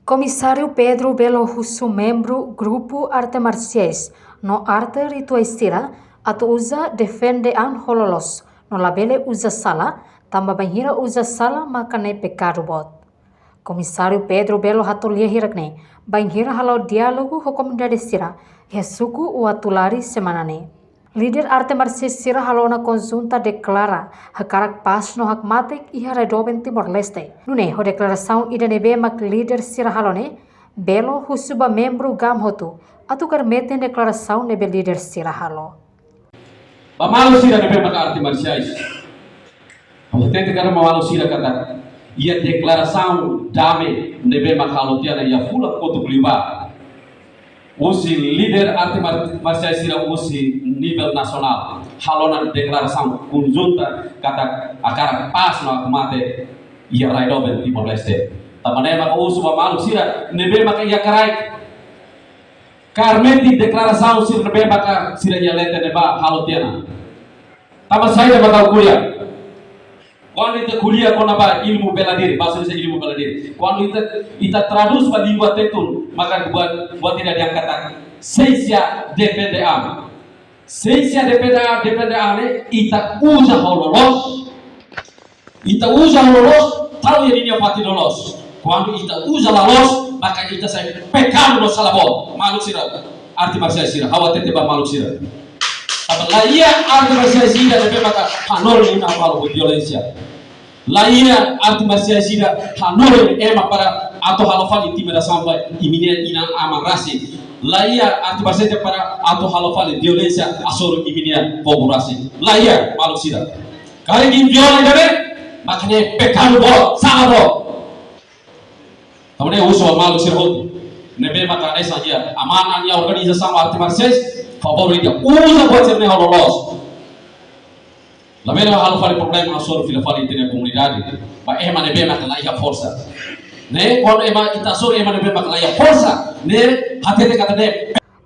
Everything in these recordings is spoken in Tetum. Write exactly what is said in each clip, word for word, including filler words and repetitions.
Komisáriu Pedro Belo husu membru grupu arte marsiais no arte rituais sira atu uza defende an ho loloos, no labele uza sala, tanba bainhira uza sala maka ne'e pekadu boot. Komisáriu Pedro Belo hato'o lia hirak ne'e bainhira hala'o diálogu ho komunidade sira iha suku Uatulari semana ne'e. Líder arte marsiais sira halo ona konjunta deklara hakarak pás no hakmatek iha rai doben Timor-Leste. Nune'e ho deklarasaun ida ne'ebé mak líder sira halo ne'e, Belo husu ba membru GAM hotu atu kaer metin deklarasaun ne'ebé líder sira halo. Ba maluk sira ne'ebé maka arte marsiais, ha'u hatete katak ba maluk sira katak iha deklarasaun dame ne'ebé maka halo tiha ona iha fulan kotuk liubá, husi líder arte mar-, marsiais sira husi nivel nasionál halo ona deklarasaun konjunta katak hakarak pás no hakmatek iha rai doben Timor-Leste. Tanba ne'e maka husu ba maluk sira ne'ebé maka iha kraik, kaer metin deklarasaun sira ne'ebé maka sira iha leten ne'ebá halo tiha ona. Tanba saida mak ha'u ko'alia? Kuandu ita ko'alia kona-ba ilmu bela diri, bahasa Indonesia ilmu bela diri. Kuandu ita, ita tradús ba língua Tetun, maka buat, buat ida dehan katak, siénsia defende an. Siénsia defende an, defende an ne'e, ita uza ho loloos. Ita uza ho loloos, tau iha ninia fatin loloos. Kuandu ita uza loloos, maka ita sai pekadu no sala boot. Maluk sira, arte marsiais sira, ha'u hatete ba maluk sira. Tanba laiha arte marsiais sira ne'ebé maka hanorin ema halo violénsia. Laiha arte marsiais sira hanorin ema para atu halo fali intimidasaun ba imi-nia inan-aman rasik. Laiha arte marsiais sira para atu halo fali violénsia hasoru imi-nia povu rasik. Laiha, maluk sira. Karik imi viola ida-ne'e, mak ne'e pekadu boot, sala boot. Tanba ne'e husu ba maluk sira hotu ne'ebé maka hanesan iha aman an iha organizasaun arte marsiais, favór ida uza buat sira-ne'e ho loloos. Labele halo fali problema hasoru fila fali ita-nia komunidade ba ema ne'ebé maka laiha forsa. Ne'e, kuandu ema ita hasoru ema ne'ebé maka laiha forsa, ne'e hatete katak ne'e.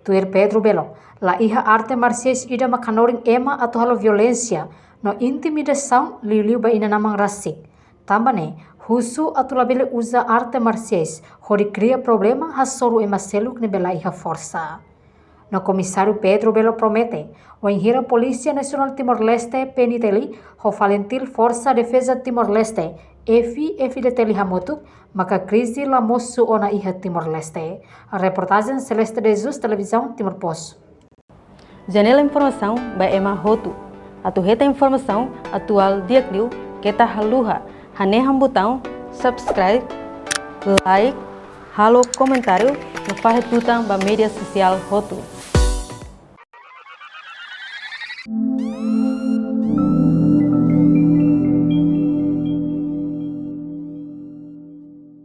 Tuir Pedro Belo, laiha arte marsiais ida mak hanorin ema atu halo violénsia no intimidasaun liuliu ba inan-aman rasik. Tanba ne'e, husu atu labele uza arte marsiais hodi kria problema hasoru ema seluk ne'ebé laiha forsa. No Komisáriu Pedro Belo promete, wainhira Polísia Nasionál Timor-Leste, P N T L, ho FALINTIL Forsa Defeza Timor-Leste, F I, F D T L hamutuk, maka krize la mosu ona iha Timor-Leste. Reportajen Celeste de Jesus, Televizaun Timor Post. Janela informasaun ba ema hotu. Atu hetan informasaun atuál di'ak liu, keta haluha hanehan butaun subscribe, like, halo komentáriu no fahe tutan ba média sosiál hotu.